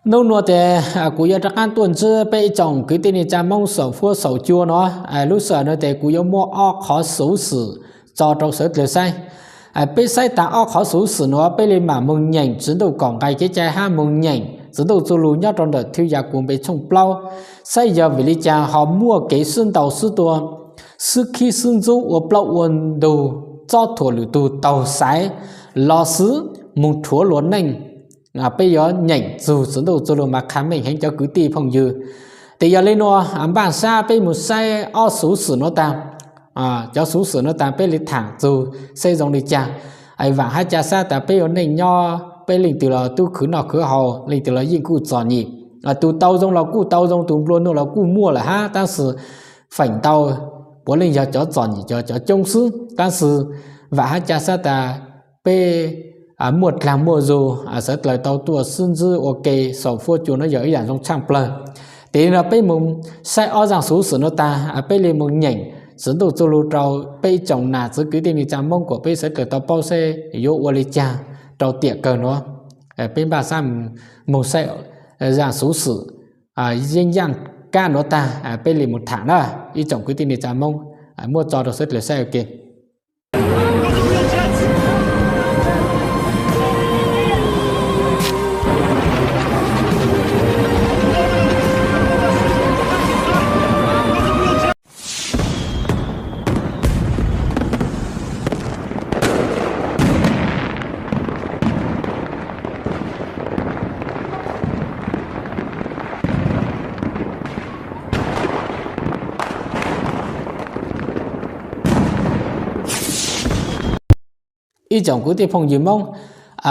Hnub nuav tes kuv yuav rov qaab tuaj ntsib peb ib tsoom kwv tij neej tsaa Moob saum fuab saum cua no. Lub sij hawm no tes kuv yuav muaj ob qhov xuv xwm tso rau sawv dlawg saib. Peb saib taag ob qhov xuv xwm nuav peb le maam moog nyeem Tswv Ntuj Kaum Nqai Kev Cai hab moog nyeem Tswv Ntuj Txuj Lug nyob rau ntawm Thwj Yapuv npe tshooj plaub, saib yog vim le caag ho muaj kev sib ntaus sib tua, sib khib sib ntxub, ua plaub ua ntug, txob thuam lwm tug taug xaiv, los sis moog rhuav luas neej. Peb yuav nyeem txug Tswv Ntuj Txuj Lug mas qha meej heev cov kwv tij phooj ywg. Tes yog le nuav npaaj sab peb moog saib ob xuv xwm nuav taag, cov xuv xwm nuav taag peb le thaam txug saib zoo le caag. Vaam hab ca sab tas peb ua neej nyob peb leej twg los tub khwv noj khwv haus, leej twg los yeej kuj txom nyem. Tug tau zoo los kuj tau zoo, tug nplua nuj los kuj muaj lawm hab, tab sis feem ntau puav leej yog cov txom nyem cov coob xwb. Tab sis vaam hab ca sab tas peb muaj dlaag muaj zug sawv dlawg tau tuaj sib ntsib ua ke saum fuab cua nuav yog ib yaam zoo tshaaj plawg. Tes le nuav peb moog saib ob zaaj xuv xwm nuav taag, peb le moog nyeem Tswv Ntuj Txuj Lug rau peb ib tsoom nam txiv kwv tij neej tsaa Moob kuas peb sawv dlawg tau paub seb yuav ua le caag rau tiam kawg nuav. Peb npaaj sab moog saib zaaj xuv xwm yeeb yaaj kab nuav taag, peb le moog thaam na. Ib tsoom kwv tij neej tsaa Moob, muab tso rau sawv dlawg saib ua ke. Ib tsoom kwv tij phooj ywg Moob,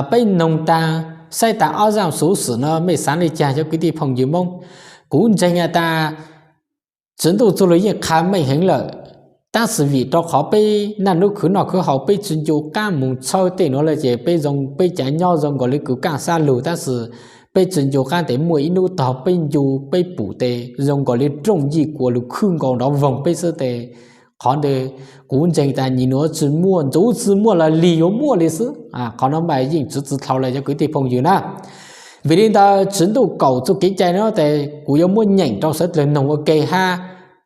peb noog taag, saib taag ob zaaj xuv xwm no mej xaav le caag cov kwv tij phooj ywg Moob? Kuv ntseeg has tas Tswv Ntuj Txuj Lug yeej qha meej heev lawm, tab sis vim rau qhov peb naj nub khwv noj khwv haus peb tsi ncu qaab moog txhawb tej nuav le ces peb zoo peb cav nyob zoo nkaus le kws kaaj sab lug, tab sis peb tsi ncu qaab tes muaj ib nub tog peb ncu peb pum tes zoo nkaus le rooj yij kuas lug khwb nkaus nrov voog peb xwb tes. Qhov ntawd kuv ntseeg tas nyim nuav tsi muaj ntxuv tsi muaj lawm, lig yuav muaj le xwb. Qhov no mas yeej tsi tsi dlhau le cov kwv tij phooj ywg na. Vim le ntawd Tswv Ntuj Kaum Txuj Kev Cai no tes kuv yuav muab nyeem rau sawv dlawg noog ua ke hab,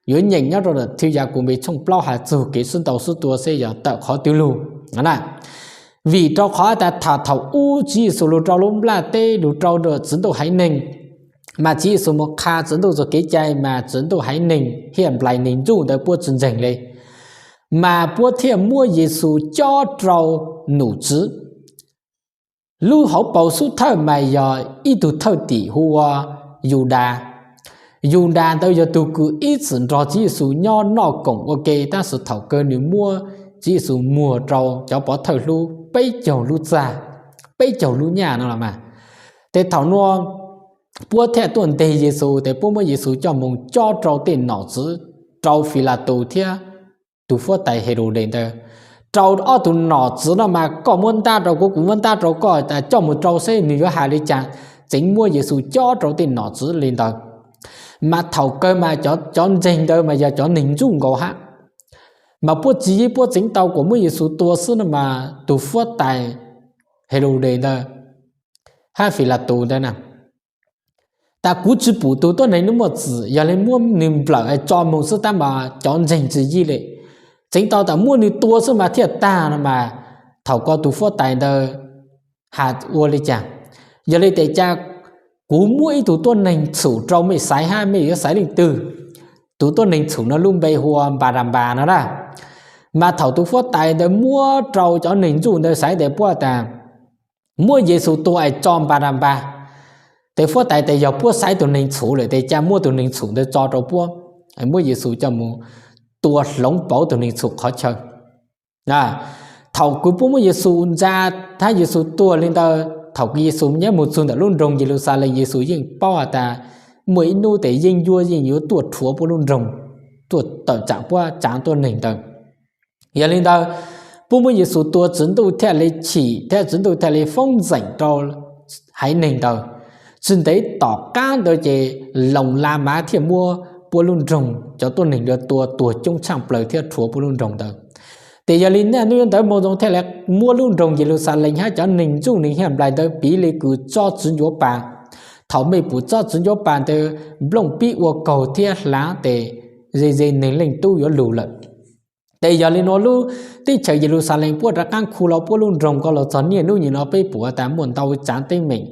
yuav nyeem nyob rau ntawm Thwj Yapuv npe tshooj plaub has txug kev sib ntaus sib tua seb yog tawm qhov twg lug na. Vim rau qhov tas thaum thaum ub Tswv Yexus lug rau lub nplaj teb lug rau ntawm Tswv Ntuj haiv neeg, mas Tswv Yexus moog qha Tswv Ntuj Txuj Kev Cai mas Tswv Ntuj haiv neeg hiaj nplais neeg ntsuj ntawd puab tsi ntseeg le, mas puab thiaj muab Yexus cob rau nom tswv. Lub hauv paus xub thawj mas yog ib tug thawj tim hu ua Yudas. Yudas ntawd yog tug kws ib txwm nrog Tswv Yexus nyob noj koom ua ke, tab sis thaum kawg nwg muab Tswv Yexus muag rau cov pov thawj hlub peb caug lub txag, peb caug lub nyaj no los mas. Tes thaum nuav puab thiaj tuaj nteg Yexus tes puab muab Yexus coj moog cob rau tej nom tswv, rau Filatus thiab tug fuab tais Helaudes ntawd. Rau ob tug nom tswv no mas koj muab ntab rau kuv, kuv muab ntab rau koj, tas coj moog rau seb nwg yuav has le caag, tseev muab Yexus cob rau tej nom tswv le ntawd. Mas thaum kawg mas cov ntseeg ntawd mas yog cov neeg ntsuj nkaus hab, mas puab tsi puab tseev tau kuas muab Yexus tua xwb no mas tug fuab tais Helaudes ntawd hab Filatus ntawd na, tas kuv tsi pum tug tuab neeg nuav muaj txim, yog le muab nwg nplawm tso moog xwb tab mas cov ntseeg tsi yig le, tseev tau tas muab nwg tua xwb mas thiaj tag no mas. Thaum ko tug fuab tais ntawd has ua le caag? Yog le tes cas kuv muab ib tug tuab neeg txhum rau mej xaiv hab mej yuav xaiv leej twg? Tug tuab neeg txhum no lub npe hu ua Npananpas no na. Mas thaum tug fuab tais ntawd muab rau cov neeg ntsuj ntawd xaiv tes puab tas muab Yexus tua es tso Npananpas. Tes fuab tais tes yog puab xaiv tug neeg txhum lawm tes ca muab tug neeg txhum ntawd tso rau puab, muab Yexus coj moog tua hloov pauv tug neeg txhum qhov chaw. Thaum kws puab muab Yexus ntxa hab Yexus tua le ntawd, thaum kws Yexus nyab moog txug ntawm lub nroog Yeluxalees, Yexus yeej paub has tas muaj ib nub tes yeeb ncuab yeej yuav tuaj rhuav puab lub nroog, tuaj tawm tsaam puab tsaav tuab neeg ntawd. Yog le ntawd, puab muab Yexus tua, Tswv Ntuj thiaj le chim thiab Tswv Ntuj thiaj le foob ntxeem rau haiv neeg ntawd. Tsi ntev tom qab ntawd ces Loos Las Mas thiaj muab puab lub nroog cov tuab neeg ntawd tua tuag coob tshaaj plawg thiab rhuav puab lub nroog ntawd. Tes yog le naj nub nyob ntawd Moo Zoo thiaj le muab lub nroog Yeluxalees hab cov neeg ntsuj neeg hiaj nplais ntawd piv le kws tsob tswv ncuav pas. Thaum mej pum txob txiv ncuav pas ntawd nplooj pib ua kaug thiab hlav tes ze ze neeg leej tub yuav lug lawm. Ces yog li nuav lub teb chaws Yeluxalees puab rov qaab khu lug puab lub nroog ko los txog niaj nub nyim no peb pum tas muaj ntau tsaav teeb meem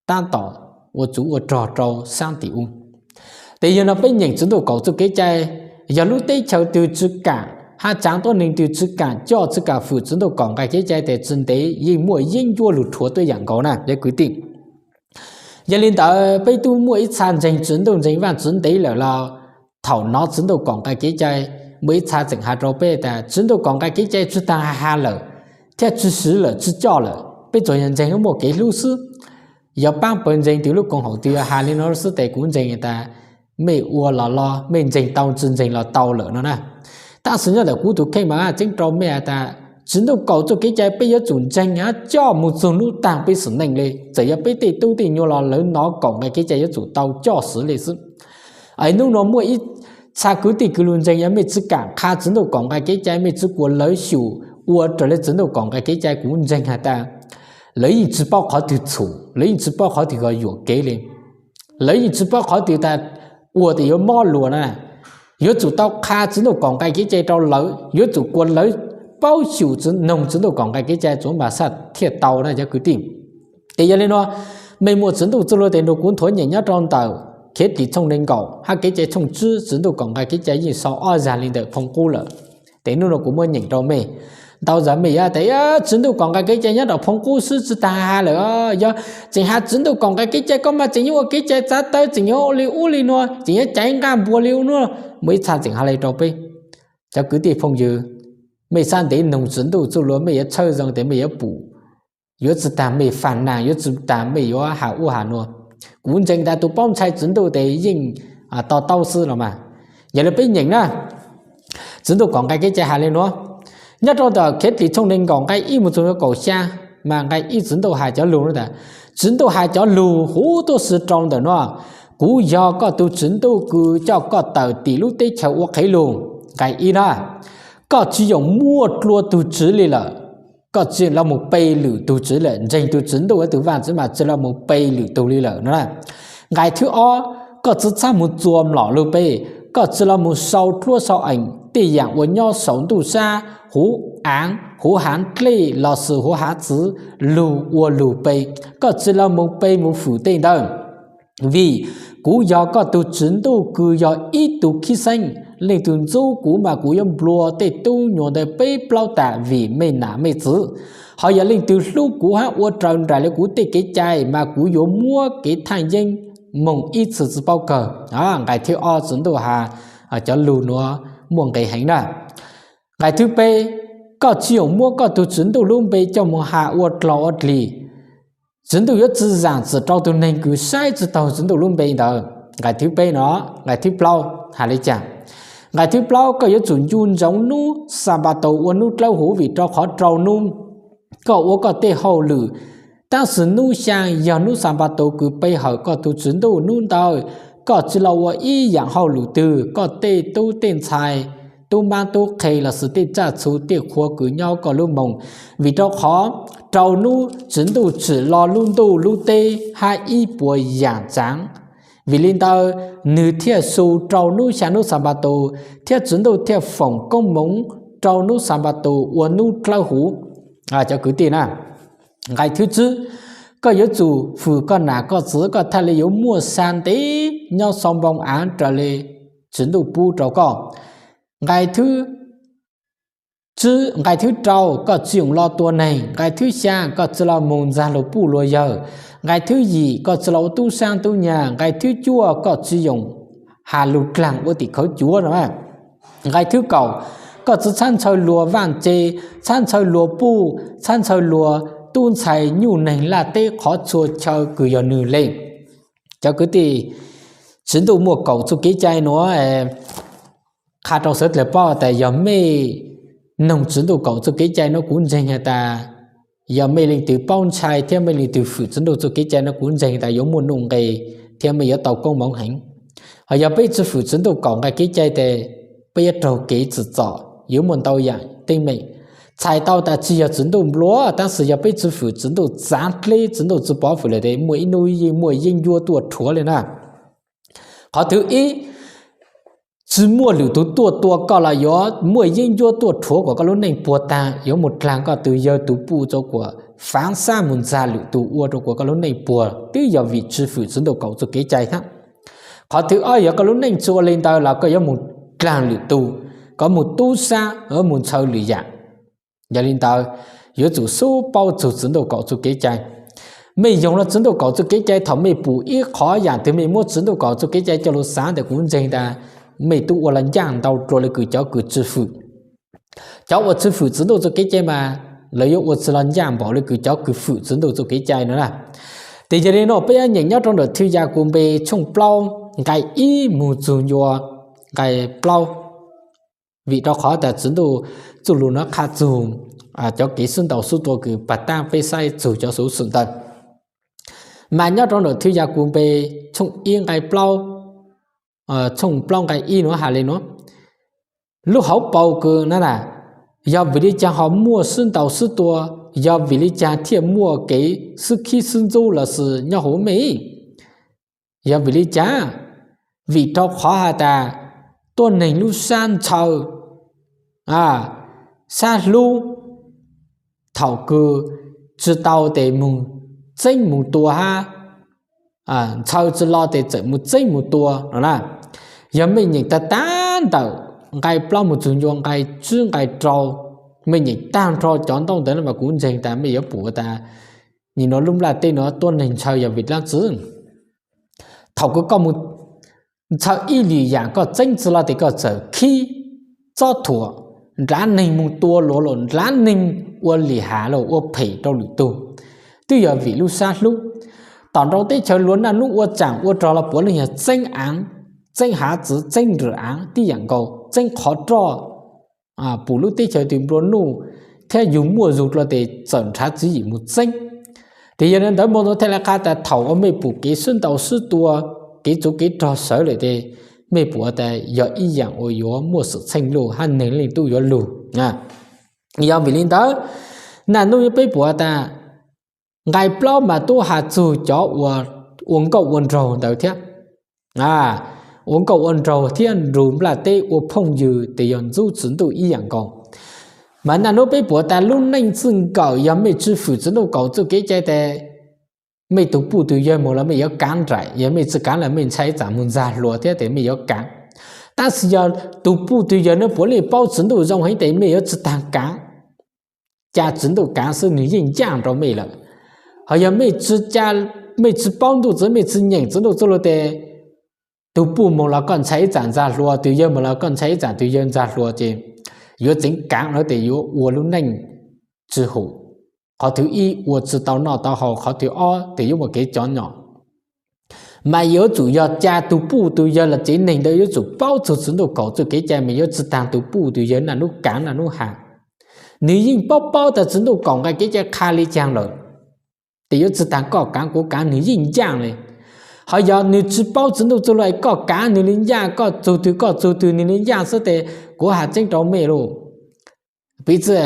taab tom ua tsuv ua rog rau saab tim u. Ces yog no peb nyeem Tswv Ntuj kaum txuj kev cai, yog lub teb chaws twg tsi kaam hab tsaav tuab neeg twg tsi kaam coj tsi kaam fwm Tswv Ntuj kaum nqai kev cai tes tsi ntev yeej muaj yeeb ncuab lug rhuav tuab yaam nkaus na cov kwv tij. Yog li ntawd peb tub muaj ib txha ntseeg Tswv Ntuj ntseeg Vaajtswv ntev lawm los thaum nov Tswv Ntuj kaum nqai kev cai, muaj ib txha tseem has rau peb tas Tswv Ntuj kaum nqai kev cai tsi taag has lawm thiab tsi swv lawm tsi coj lawm, peb tsuas yog ntseeg muaj kev hlub xwb. Yog paab pawg ntseeg twg lub koom haum twg has li no xwb tes kuv ntseeg tas mej ua los los, mej ntseeg tau tsi ntseeg los tau lawm no na. Tab sis nyob ntawm kuv tus kheej mas tseeb rau mej has tas Tswv Ntuj kaum txuj kev cai peb yuav tsum ntseeg hab coj moog txug nub taag peb sim neej le. Txawm yog peb tej tub tej nyuag los lawv nov kaum nqai kev cai yuav tsum tau coj swv le xwb. Es nub no muaj ib txha kwv tij kwv lug ntseeg, yog mej tsi kaam qha Tswv Ntuj kaum nqai kev cai, mej tsi kuas lawv xyum ua raws le Tswv Ntuj kaum nqai kev cai, kuv ntseeg has tas lawv yeej tsi paub qhov twg txhum, lawv yeej tsi paub qhov twg yuam kev le. Lawv yeej tsi paub qhov twg tas ua tes yuav mob luas na. Yuav tsum tau qha Tswv Ntuj kaum nqai kev cai rau lawv, yuav tsum kuas lawv paub xyum noog Tswv Ntuj kaum nqai kev cai tsuav mas xaj thiaj tau na cov kwv tij. Ces yog li no, mej muaj Tswv Ntuj txuj lug tes nrug kuv nthuav nyeem nyob rau ntawm Khiavdim tshooj neeg nkaum hab Kev cai tshooj tsib, Tswv Ntuj kaum nqai kev cai yeej sau ob zag li ntawm Phoo Qub lawm. Ces nub no kuv muab nyeem rau mej. Ntau zag mej yuav tas Tswv Ntuj kaum nqai kev cai nyob rau Phoo Qub xwb tsi taag has lawm, yog tseem has Tswv Ntuj kaum nqai kev cai koj mas tseem yuav ua kev cai txav tawv, tseem yuav ua li ub li nuav, tseem yuav caiv nqaj npuas li ub nuav. Muaj ib txha tseem has li rau peb. Cov kwv tij phooj ywg, mej xav ntev noog Tswv Ntuj txuj lug mej yuav tshawj zoo tes mej yuav pum, yuav tsi taag mej faj naag, yuav tsi taag mej yuav has ub has nuav. Kuv ntseeg tas tus paub ntshai Tswv Ntuj tes yeej to taub xwb los mas. Yog li peb nyeem na, Tswv Ntuj kaum nqai kev cai has li nuav, nyob rau ntawm Khiavdim tshooj neeg nkaum nqai ib moog txug kaum xya, mas nqai ib Tswv Ntuj has cov lug nuav tas, Tswv Ntuj has cov lug huv tuab si rau ntawm nuav, kuv yog koj tug Tswv Ntuj kws coj koj tawm tim lub teb chaws ua qhev lug. Nqai ib na, koj tsi yoom muaj dlua tug tswv li lawm, koj tsi los mus pe lwm tug tswv lawm, ntseeg tug Tswv Ntuj ua tug Vaajtswv mas tsi los mus pe lwm tug li lawm no. Nqai thib ob, koj tsi txhob mus txuas mlom lug pe, koj tsi los mus sau dluab sau eem tej yaam uas nyob saum ntuj sab, huv aav, huv haav dlej lossis huv haav txwv lug ua lug pe, koj tsi los mus pe mus fwm tej ntawd. Vim kuv yog koj tug Tswv Ntuj kws yog ib tug khib xeeb, leej twg ntxub kuv mas kuv yuav nplua tej tub nyuas ntawd peb plaub tas vim mej nam mej txwv. Ho yog leej twg hlub kuv hab ua raws nraim li kuv tej kev cai mas kuv yuav muab kev thaaj yeeb moog ib txhis tsi paub kawg. Nqai thib ob Tswv Ntuj has cov lug nuav muaj nqe heev na. Nqai thib peb, koj tsi yoom muab koj tug Tswv Ntuj lub npe coj mus has ua dlog ua dlig. Tswv Ntuj yuav tsi zaam txim rau tug neeg kws saib tsi taug Tswv Ntuj lub npe ntawd. Nqai thib peb no, nqai thib plaub has li cas? Nqai thib plaub, koj yuav tsum ncu ntsoov nub Xanpataus ua nub dlawb huv vim rau qhov rau nub koj ua koj tej hauj lwm, tab sis nub xyaa yog nub Xanpataus kws pe hawm koj tug Tswv Ntuj. Nub ntawd koj tsi los ua ib yaam hauj lwm twg, koj tej tub tej ntxhais, tub mab tub qhe lossis tej tsaj txhu tej qhua kws nyob koj lub moos, vim rau qhov rau nub Tswv Ntuj tsim lo lub ntuj lub teb hab ib puas yaam tsaav. Vim li ntawd, nwg thiaj su rau nub xyaa nub Xanpataus, thiab Tswv Ntuj thiaj foom koob moov rau nub Xanpataus ua nub dlawb huv. Cov kwv tij na, nqai thib tsib, koj yuav tsum fwm koj nam koj txwv, koj thiaj li yuav muaj xyaa ntev nyob sau npoo aav raws li Tswv Ntuj pub rau koj. Nqai thib rau, koj tsi yoom lo tua neeg. Nqai thib xyaa, koj tsi los moog ntxag luas puj luas yawg. Nqai thib yim, koj tsi los ua tub saab tub nyaag. Nqai thib cuaj, koj tsi yoom has lug dlaag ua tim khawv cuav no. Nqai thib kaum, koj tsi txhab ntshaw luas vaaj tse, txhab ntshaw luas puj, txhab ntshaw luas tub ntxhais nyuj neeg laj teb qhov txhua chaw kws yog nwg le. Cov kwv tij, Tswv Ntuj muaj kaum txuj kev cai nuav, qha rau sawv dlawg paub tas yog mej noog Tswv Ntuj kaum txuj kev cai nuav kuv ntseeg has tas yog mej leej twg paub ntshai thiab mej leej twg fwm Tswv Ntuj txuj kev cai nuav kuv ntseeg tas yuav muaj nuj nqes thiab mej yuav tau koob moov heev. Ho yog peb tsi fwm Tswv Ntuj kaum nqai kev cai tes peb yuav raug kev tsim txom, yuav muaj ntau yaam teeb meem. txhais tau tas tsis yog Tswv Ntuj nplua, tab sis yog peb tsi fwm Tswv Ntuj txav dleb, Tswv Ntuj tsi pov fwm lawm tes muaj ib hnub yeej muaj yeeb ncuab tuaj rhuav li na. Qhov thib ib, tsi muaj lwm tug tuaj tua koj los yuav muaj yeeb ncuab tuaj rhuav kuas koj lub neej puag taag, yuav mus dlaag koj tug yawg tug puj rua kuas faav xab mus ntxag lwm tug ua rua kuas koj lub neej puag, twb yog vim tsi fwm Tswv Ntuj kaum txuj kev cai hab. Qhov thib ob, yog koj lub neej tsi ua li ntawd los koj yuav mus dlaag lwm tug, koj mus tub sab, mus ntshaw lwm yaam. Yog li ntawd, yuav tsum xub paub txug Tswv Ntuj kaum txuj kev cai. Mej yoog lug Tswv Ntuj kaum txuj kev cai, thaum mej pum ib qhov yaam twg mej muab Tswv Ntuj kaum txuj kev cai coj lug xaav tes kuv ntseeg tas mej tub ua los ncaaj ntau dlua le kws cov kws tsi fwm. Cov uas tsi fwm Tswv Ntuj txuj kev cai mas lawv yuav ua tsi los ncaaj npaum le kws cov kws fwm Tswv Ntuj txuj kev cai no na. Tes yog li no peb yuav nyeem nyob rua ntawm thwj Yakus npe tshooj plaub nqai ib moog txug ncua nqai plaub. Vim rau qhov tas Tswv Ntuj txuj lug no qha txug cov kev sib ntaus sib tua kws pav taab peb saib txug cov xuv xwm ntawd. Mas nyob rau ntawm thwj Yakus npe tshooj ib nqai plaub, tshooj plaub nqai ib nuav has le nuav: Lub hauv paus kws na, yog vim li caag ho muaj sib ntaus sib tua? Yog vim li caag thiaj muaj kev sib khib sib ntxub lossis nyob huv mej? Yog vim li caag? Vim rau qhov has tas tuab neeg lub sab ntshaw, sab hlub, thaum kws tsi tau tes moog txeeb moog tua hab, ntshaw tsi lo tes txawm moog txeeb moog tua no na. Yog mej nyeem taag taag ntawm nqai plaub moog txug ncua nqai tsib nqai rau, mej nyeem taag nrho cov ntaub ntawv no mas kuv ntseeg tas mej yuav pum tas nim no lub nplaj teb no tuab neeg ntshaw yog vim dlaab tsi. Thaum kws koj moog ntshaw ib lwm yaam koj txeeb tsi lo tes koj txawm khib, txob thuam, nrhav neeg moog tua luas los nrhav neeg ua lim has los ua phem rau lwm tug, twb yog vim lub sab hlub. Tom nrau teb chaws luas naj nub ua tsaam ua rog los puav leej yog txeeb aav, txeeb hav txwv, txeeb nrwm aav tib yaam nkaus, txeeb qhov roj, pum lub teb chaws twg nplua nuj thiab yug muaj zug dlua tes txawm nrhav tswv yim moog txeeb. Tes yog li ntawd moog no thiaj li qha tas thaum uas mej pum kev sib ntaus sib tua, kev txuv kev rog sawv lawm tes mej pum tas yog ib yaam uas yuav muaj xwm txheej lug hab neeg leej tub yuav lug. Yog vim li ntawd, naj nub peb pum tas nqai plaub mas tub has txug cov uas ua nkauj ua nraug ntawd thiab. Ua nkauj ua nraug thiab nrug nplaj teb ua phooj ywg tes yog ntxub Tswv Ntuj ib yaam nkaus. Mas naj nub peb pum tas lub neej txij nkawm yog mej tsi fwm Tswv Ntuj kaum txuj kev cai tes mej tug puj tug yawg moog los mej yuav kaav nraim, yog mej tsi kaav los mej ntshai tsaam moog ntxag hluas thiab tes mej yuav kaav. Tab sis yog tug puj tug yawg nws puav leej paub Tswv Ntuj zoo heev tes mej yuav tsi taag kaav, ca Tswv Ntuj kaav xwb nwg yeej ncaaj rau mej lawm. Ho yog mej tsi paub Ntuj txwv, mej tsi nyeem Tswv Ntuj txuj lug tes tug puj moog los koj ntshai tsaam ntxag hluas, tug yawg moog los koj ntshai tsaam tug yawg ntxag hluas ces yuav tseev kaav no tes yuav ua lub neej tsi hum. Qhov thib ib ua tsi tau noj tau haus, qhov thib ob tes yuav muaj kev cov nyom. Mas yuav tsum yog ca tug puj tug yawg los tsev neeg ntawd yuav tsum paub txug Tswv Ntuj kaum txuj kev cai, mas yuav tsi taag tug puj tug yawg naj nub kaav naj nub has. Nwg yeej paub paub tas Tswv Ntuj kaum nqai kev cai qha li caag lawm, tes yuav tsi taag koj kaav kuv kaav, nwg yeej ncaaj le. Ho yog nwg tsi paub Tswv Ntuj txuj lug es koj kaav nwg li ncaaj, koj txug twg koj txug twg nwg li ncaaj xwb tes kuv has tseeb rau mej lauj, piv txwv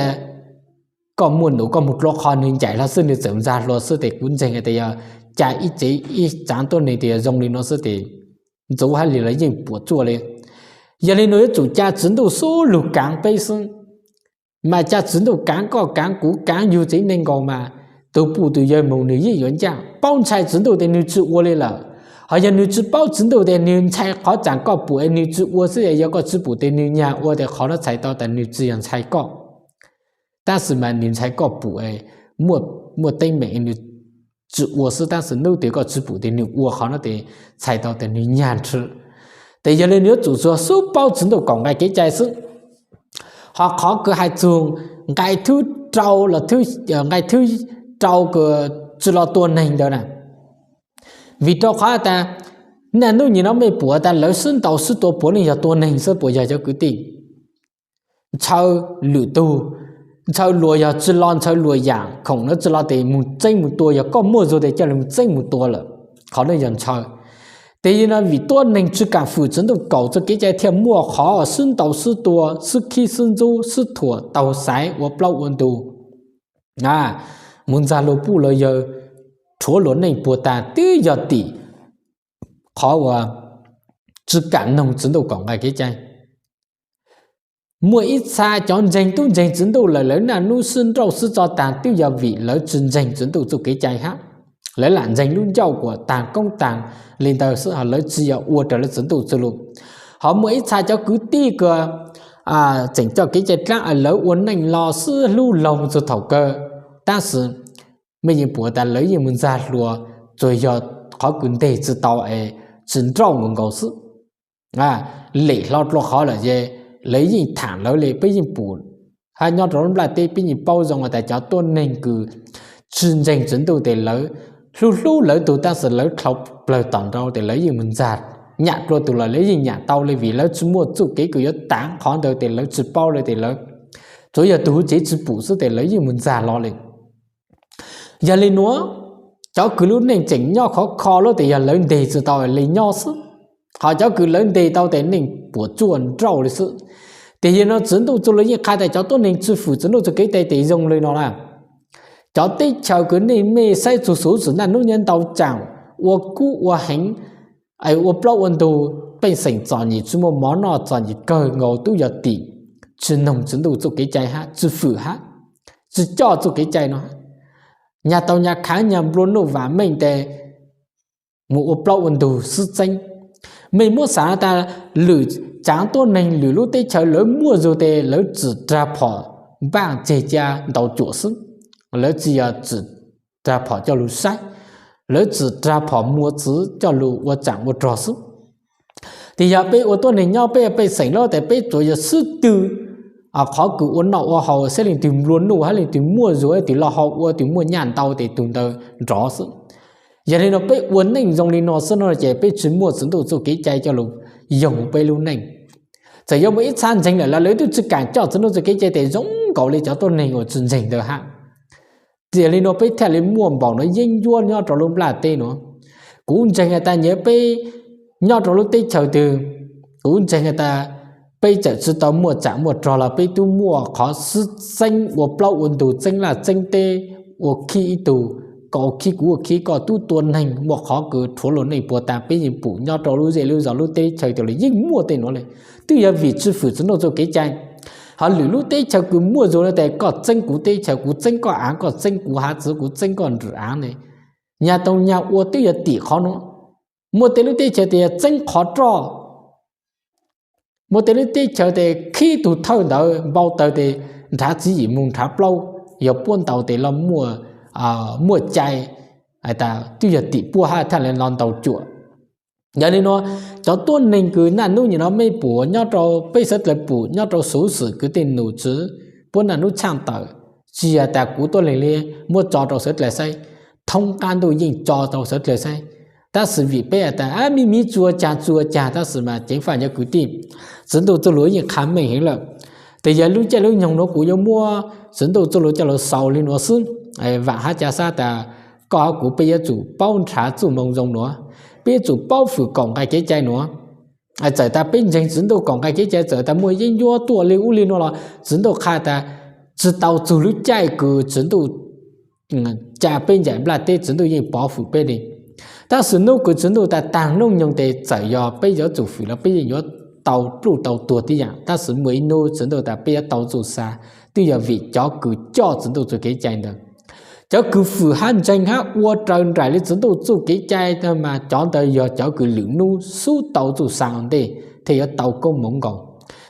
koj muaj num koj moog dlua qhov nwg ncaim hlo xwb nwg txawm ntxag hluas xwb tes kuv ntseeg tas yog ca ib tsev ib tsaav tuab neeg tes yog zoo li no xwb tes ntxuv hab li los yeej puam tsuaj li. Yog li no yuav tsum ca Tswv Ntuj xub lug kaav peb xwb. Mas ca Tswv Ntuj kaav koj kaav kuv kaav yug tsev neeg nkaus mas tug puj tug yawg moog nwg yeej yuav ncaaj. Paub ntshai Tswv Ntuj tes nwg tsi ua li lawm. Ho yog nwg tsi paub Tswv Ntuj tes nwg ntshai qhov tsaam koj pum es nwg tsi ua xwb, yog koj tsi pum tes nwg nyag ua tes qhov no txhais tau tas nwg tsi yog ntshai koj. Tab sis mas nwg ntshai koj pum, muaj teeb meem nwg tsi ua xwb, tab sis nub twg koj tsi pum tes nwg ua qhov no tes txhais tau tas nwg nyag nrhw. Tes yog li nwg yuav tsum tsuas xub paub Tswv Ntuj kaum nqai kev cai xwb. Ho qhov kws hais txug nqai thib rau los nqai thib rau kws tsi lo tua neeg ntawd na, vim rau qhov tas naj nub nyem no mej pum tas lawv sib ntaus sib tua puav leej yog tua neeg xwb puas yog cov kwv tij? Ntshaw lwm tug, ntshaw luas yog tsi lo ntshaw luas yaam khoom no tsi lo tes moog txeeb moog tua, yog koj muaj zug tes coj li moog txeeb moog tua lawm, qhov no yog ntshaw. Tiam sis no vim tuab neeg tsi kaam fwm Tswv Ntuj kaum txuj kev cai thiaj muaj qhov sib ntaus sib tua, sib khib sib ntxub, sib thuam, taug xaiv, ua plaub ua ntug, mus ntxag luag puj luag yawg, rhuav luag neej puag taag twb yog tim qhov uas tsi kaam noog Tswv Ntuj kaum nqai kev cai. Muaj ib txha cov ntseeg tub ntseeg Tswv Ntuj lawm lawv naj nub sib nrauj sib tso taag twb yog vim lawv tsi ntseeg Tswv Ntuj txuj kev cai hab. Lawv lam ntseeg lub ncauj kuas taag koob taag li ntawd xwb, lawv tsi yog ua raws li Tswv Ntuj txuj lug. Ho muaj ib txha cov kwv tij kws tseem coj kev cai dlaab, lawv ua neej los sib hlub laug txug thaum kawg, tab sis mej yeej pum tas lawv yeej mus ntxag hluas, tsuas yog qhov kws nteg tsi tau es tsi nrauj nkaus nkaus xwb. Lem hlo dlua qhov lawm es lawv yeej thaam lawv li, peb yeej pum hab nyob rau lub nplaj teb peb yeej paub zoo tas cov tuab neeg kws tsi ntseeg Tswv Ntuj tes lawv hlub hlub lawv tug tab sis lawv dlhau plawg tom nrau tes lawv yeej mus ntxag, nyam dlua tug los lawv yeej nyam tau li vim lawv tsi muaj txuj kev kws yuav taav qhov ntawd tes lawv tsi paub li tes lawv tsuas yog tug huv tsev tsi pum xwb tes lawv yeej mus ntxag los li. Yog li nuav, cov kws lub neej tseem nyob khov kho lub tes yog lawv nteg tsi tau li nyob xwb, ho cov kws lawv nteg tau tes neej puas tsuaj nrauj li xwb. Tiam sis no Tswv Ntuj txuj lug yeej qha tas cov tuab neeg tsi fwm Tswv Ntuj txuj kev cai tes zoo li no na. Cov teb chaws kws nej mej saib txug xuv xwm naj nub nyob ntau tsaam, ua kub ua heev, ua plaub ua ntug, pej xeem txom nyem tsi muaj mov noj txom nyem kawg nkaus tub yog tim tsi noog Tswv Ntuj txuj kev cai hab, tsi fwm hab, tsi coj txuj kev cai no. Nyag tau nyag khaav nyag nplua nuj vaam meej tes mus ua plaub ua ntug xwb txeeb. Mej muab xaav tas lwm tsaav tuab neeg lwm lub teb chaws lawv muaj zug tes lawv tsim rag phom npaaj ceg ca ntaus cuam xwb, lawv tsi yog tsim rag phom coj lug saib, lawv tsim rag phom muas txwv coj lug ua tsaam ua rog xwb. Tes yog peb ua tuab neeg nyob peb pej xeem lawm tes peb tsuas yog xwb twg qhov kws ua noj ua haus saib leej twg nplua nuj hab leej twg muaj zug twg lug hau ua twg muaj nyaj ntau tes tug ntawd nrov xwb. Yog li no peb ua neej zoo li no xwb no ces peb tsi muaj Tswv Ntuj txuj kev cai coj lug yoog peb lub neej. Txawm yuav muaj ib txha ntseeg lawm los lawv tub tsi kaam coj Tswv Ntuj txuj kev cai tes zoo nkaus li cov tuab neeg uas tsi ntseeg ntawd hab. Txawm li no peb thiaj li muaj npaum no yeeb ncuab nyob rau lub nplaj teb nuav. Kuv ntseeg has tas nyias peb nyob rau lub teb chaws twg, kuv ntseeg has tas peb txawm tsi tau muaj tsaam muaj rog los peb tub muaj qhov xwb txeeb ua plaub ua ntug txeeb laj txeeb teb, ua khib ib tug, koj ua khib kuv ua khib koj, tub tua neeg muaj qhov kws rhuav luag neej puag taag peb yeej pum nyob rau lub zej lub zog lub teb chaws twg los yeej muaj tej nuav li. Twb yog vim tsi fwm Tswv Ntuj txuj kev cai. Ho lwm lub teb chaws kws muaj zug no tes koj txeeb kuv teb chaws kuv txeeb koj aav, koj txeeb kuv hav txwv kuv txeeb koj nrwm aav ne. Nyag tau nyag ua twb yog tim qhov nuav. Muaj tej lub teb chaws tes yog txeeb qhov roj, muaj tej lub teb chaws tes khib tug thawj ntawd npau taws tes nrhav tswv yim moog nrhav plaub, yog puab ntaus tes los muaj cai, has tas twb yog tim puab hab thiaj li los ntaus cuam. Yog li no, cov tuab neeg kws naj nub nyem no mej pum nyob rau peb sawv dlawg pum nyob rau xuv xwm kwv tij num tswv puab naj nub tshaaj tawm, tsi yog tas kuv tuab neeg li muab tso rau sawv dlawg saib, thoob qaab ntuj yeej tso rau sawv dlawg saib. Tab sis vim peb has tas mej miv txuas caag txuas caag tab sis mas ceev faj nyob kwv tij, Tswv Ntuj txuj lug yeej qha meej heev lawm. Tes yog lub caij lub nyoog nuav kuv yuav muab Tswv Ntuj txuj lug coj lug xaus li nuav xwb. Vaam hab ca sab tas koj hab kuv peb yuav tsum paub nrhav txuj moo zoo nuav, peb yuav tsum paub fwm kaum nqai kev cai nuav. Txawm tas peb ntseeg Tswv Ntuj kaum nqai kev cai, txawm tas muaj yeeb ncuab tuaj li ub li nuav los Tswv Ntuj qha tas tsi tau txug lub caij kws Tswv Ntuj ca peb ncaim nplaj teb Tswv Ntuj yeej pov fwm peb li. Tab sis nub kws Tswv Ntuj tas taag noob nyoog tes txawm yog peb yuav tsum fwm los peb yeej yuav tau pluj tau tuag tib yaam, tab sis muaj ib nub Tswv Ntuj tas peb yuav tau txuj sa, twb yog vim cov kws coj Tswv Ntuj txuj kev cai ntawd. Cov kws fwm hab ntseeg hab ua raws nraim li Tswv Ntuj txuj kev cai mas cov ntawd yog cov kws lwm nub xub tau txuj sa ua ntej thiaj yuav tau koob moov nkaus.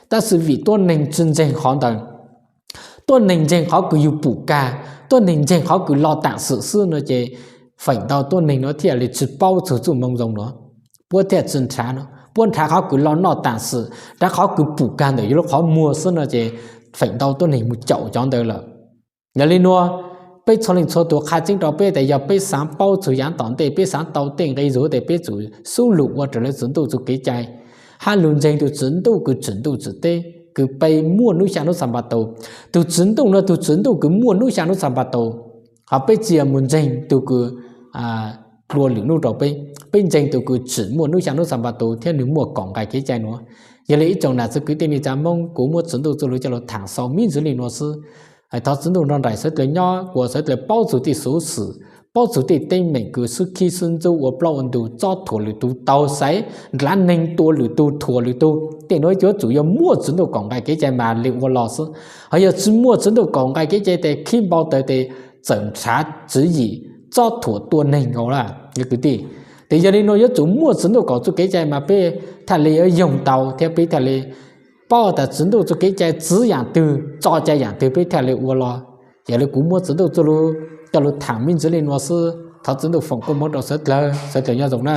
Tab sis vim tuab neeg tsi ntseeg qhov ntawd, tuab neeg ntseeg qhov kws yug pum kag, tuab neeg ntseeg qhov kws lo taam sim xwb no ces feem ntau tuab neeg nuav thiaj li tsi paub txug txuj moo zoo nuav. Puab thiaj tsi nrhav, puab nrhav qhov kws lo noj taam sim, nrhav qhov kws pum kag ntawm yus lub qhov muag xwb no ces feem ntau tuab neeg mus caum cov ntawd lawm. Yog li nuav, peb txhua leej txhua tug qha tseeb rau peb tas yog peb xaav paub txug yaav tom ntej, peb xaav tau tej nqe zug tes peb tsum xub lug ua raws li Tswv Ntuj txuj kev cai, hab lug ntseeg tug Tswv Ntuj kws tsim ntuj tsim teb kws pe muaj nub xyaa nub xaa npaa taus. Tug Tswv Ntuj no tug Tswv Ntuj kws muaj nub xyaa nub xaa npaa taus, ho peb tsi yog mus ntseeg tug kws dlua lwm hnub rau peb. Peb ntseeg tus kws tsim muaj hnub xyaa hnub Xanpataus thiab nwg muaj kaum nqai kev cai nuav. Yog le ib tsoom nam txiv kwv tij neej tsa Moob, kuv muab Tswv Ntuj txuj lug coj lug thaam xaus miv ntxiv le nuav xwb. Thov Tswv Ntuj nrog nraim sawv dlawg nyob, kuas sawv dlawg paub txug tej xuv xwm, paub txug tej teeb meem kws sib khib sib ntxub ua plaub ua ntug, txob thuam lwm tug, tau xaiv ndlav neeg tua lwm tug, thuam lwm tug. Tej nuav yuav tsum yog muaj Tswv Ntuj kaum nqai kev cai mas le ua los xwb. Hos yog tsi muaj Tswv Ntuj kaum nqai kev cai tes khib npau taws tes txawm nrhav tswv yim txob thuam tua neeg nkaus lawm kwv tij. Tes yog le nuav yuav tsum muaj Tswv Ntuj kaum txuj kev cai mas peb thiaj le yuav yoog tau thiab peb thiaj le paub tas Tswv Ntuj txuj kev cai txwv yaam twg, txoj cai yaam twg peb thiaj le ua los. Yog le kuv muab Tswv Ntuj txuj lug coj lug thaam miv ntxiv le nuav xwb. Thov Tswv Ntuj foom koob moov rau sawv dlawg, sawv dlawg nyob zoo na.